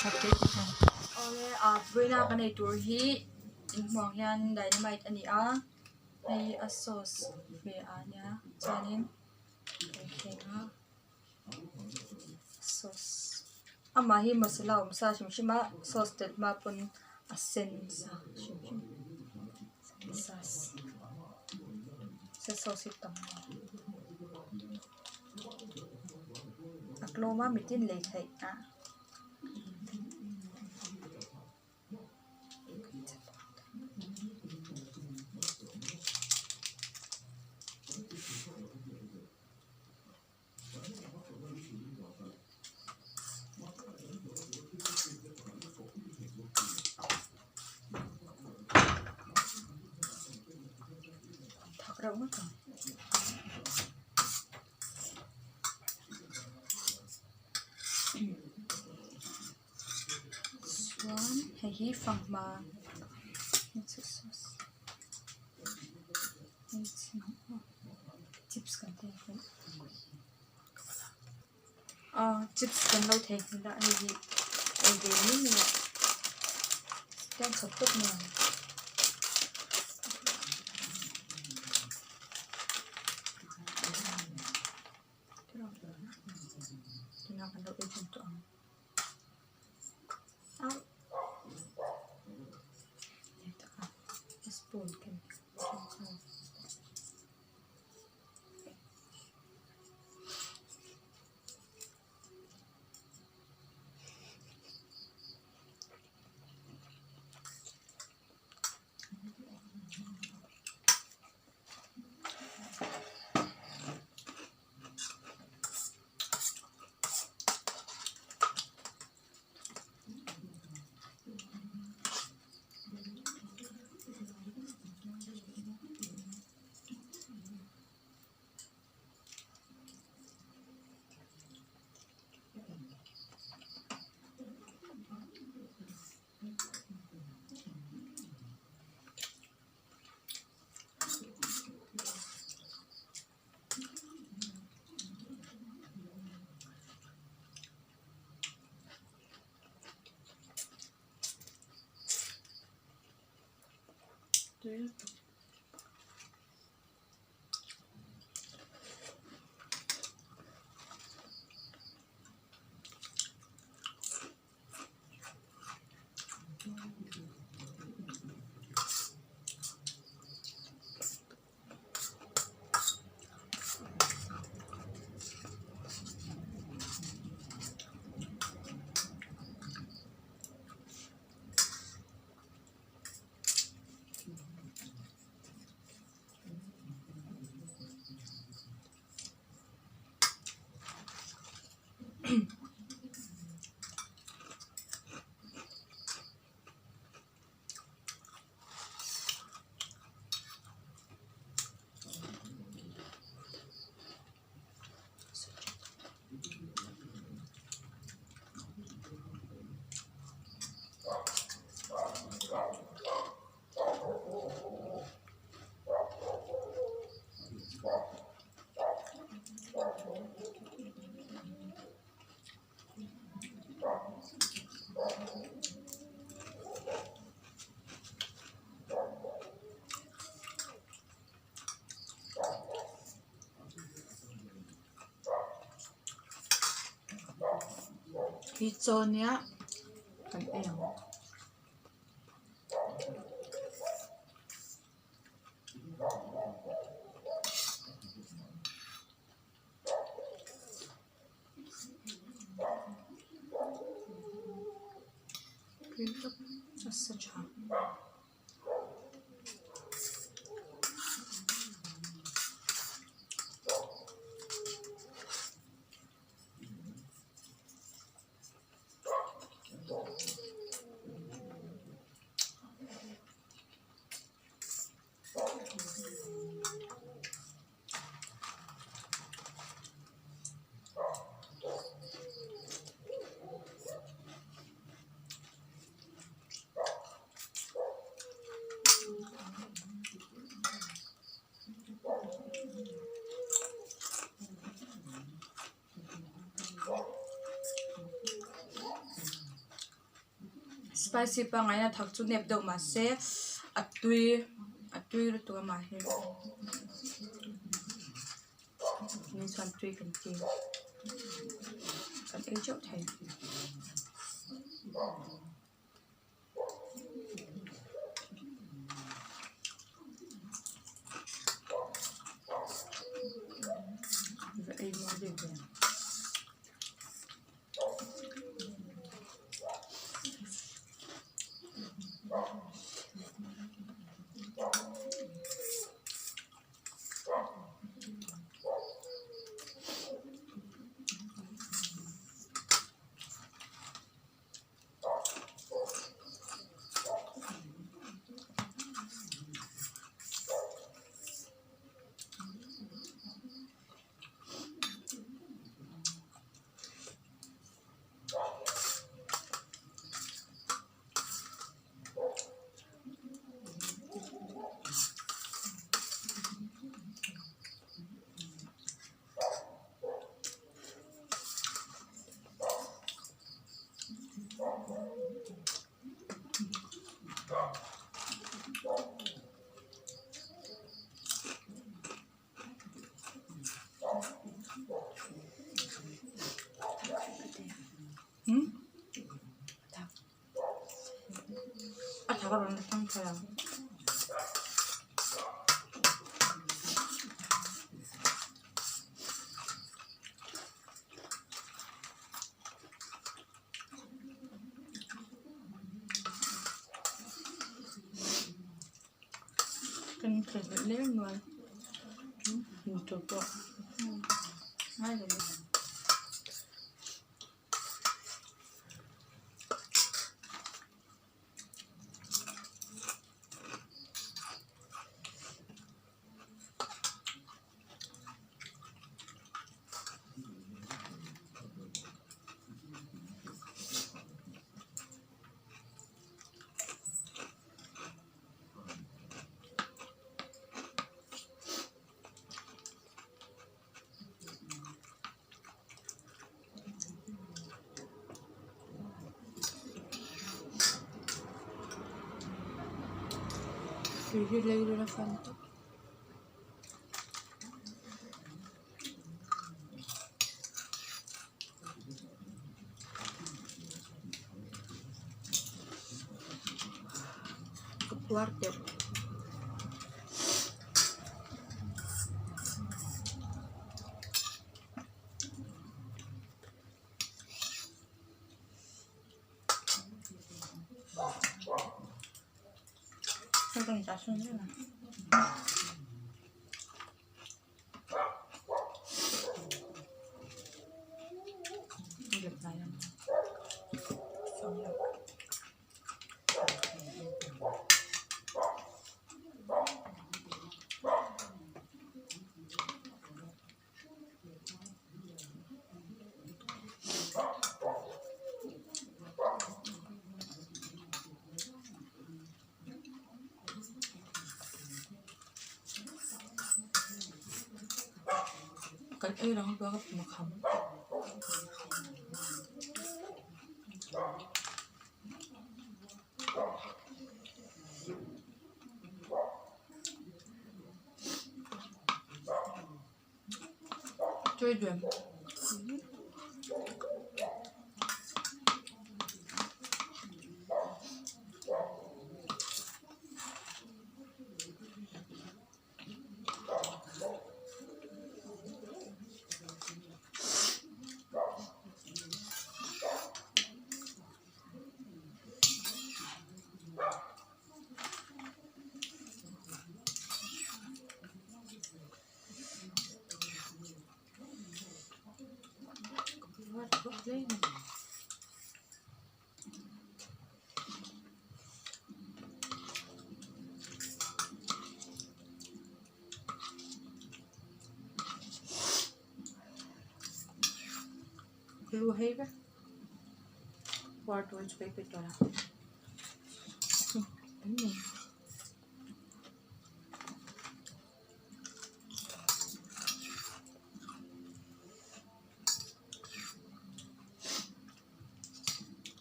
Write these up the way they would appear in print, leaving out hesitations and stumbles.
Awle a vawiina kan ei tur hi inhmuh ang hian dynamite a ni a hei a sauce ve ah a nia chuanin thleng a sauce amah hi masala awm sa hrim hrim a sauce telh hma pawn a sen sa hrim hrim sauce sauce hi tam a tlawm a mitin lei theih a. Thak reuh ngawt ang. Chuan hei hi fanghma chips kan tih ang ah chips kan lo theihnghilh a hei hi ei ve mai mai a tiang chhawp tawp mai ang. Tunah kan lo ei ṭhin tawh ang au spoon ken. Hi chaw nia kan ei ang. A sa tha. Spicy pangngai in a thak chu nep deuh mahse a tui a tui lutuk a mah hi ni chuan tui kan ti kan ei teuh thei. A thak a rawn la thlang thei ang. Kan thlahlel leng nual hmuh tur pawh ngai lo e. Tui hi lei vel a fan tawp. Ka puar teuh. Kan ei rang bak a pum kham. Tui duem. Lu hei vek puar tur chu pe tawh a.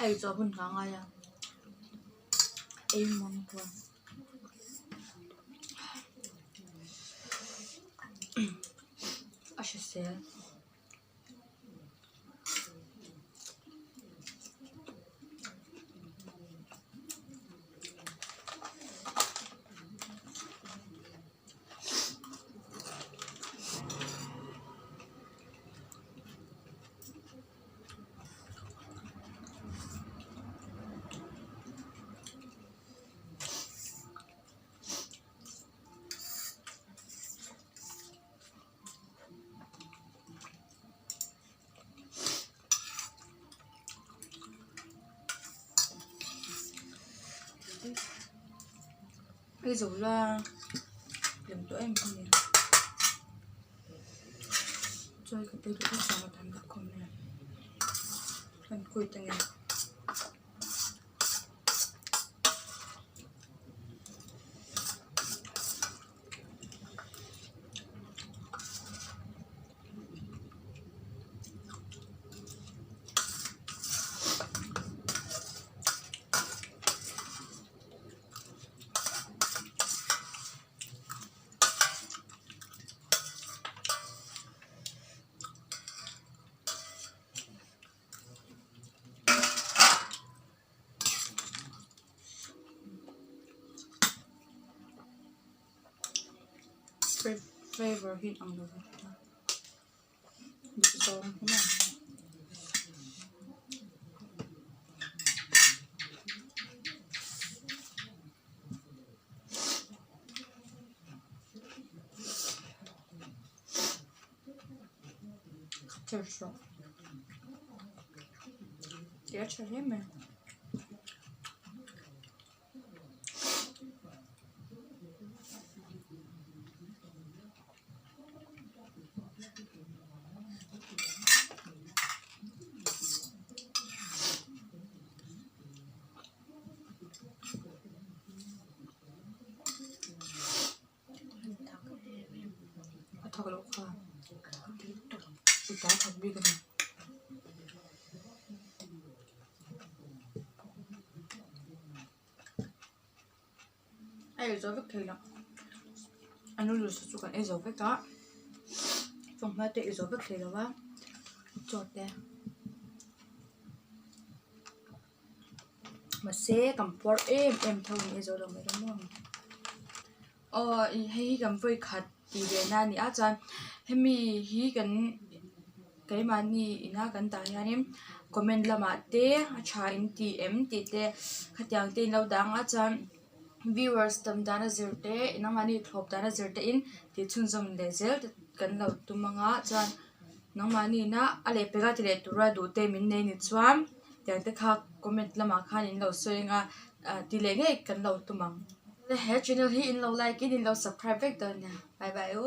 A eichawh hun nghah a ngai a. Ei mang chuan a hrisel. Ei zo la lem tawh em em a ni chuan ka pei duh vak vang a tam tak khawm nen kan quit ange. Flavour hi ang lo vek a duh zawng hi maw. Tih a tha hle mai. A thak loh kha i ta thak bik a ni. A ei zo vek thei lo a noodles te chu kan ei zo vek a fanghma te ei zo vek thei lo va chaw te mahse kan puar em em tho a ni ei zo lo mai lo maw. Aw hei hi kan vawi khat tih ve na a ni a chuan hemi hi kan keimahni ina kan tah hianin comment lamah te a tha in ti em tih te khatiang te in lo dang a chuan viewers tam dan a zir te nangmahni thlawp dan a zir te in tih chhunzawm leh zel te kan lo tum ang a chuan nangmahni ina a lehpek a ti leh tura duh te min nei ni chuan tiang te kha comment lamah khan in lo sawi ang a ah ti leh ngei kan lo tum ang. He channel hi in lo like in in lo subscribe vek dawn nia bye bye u.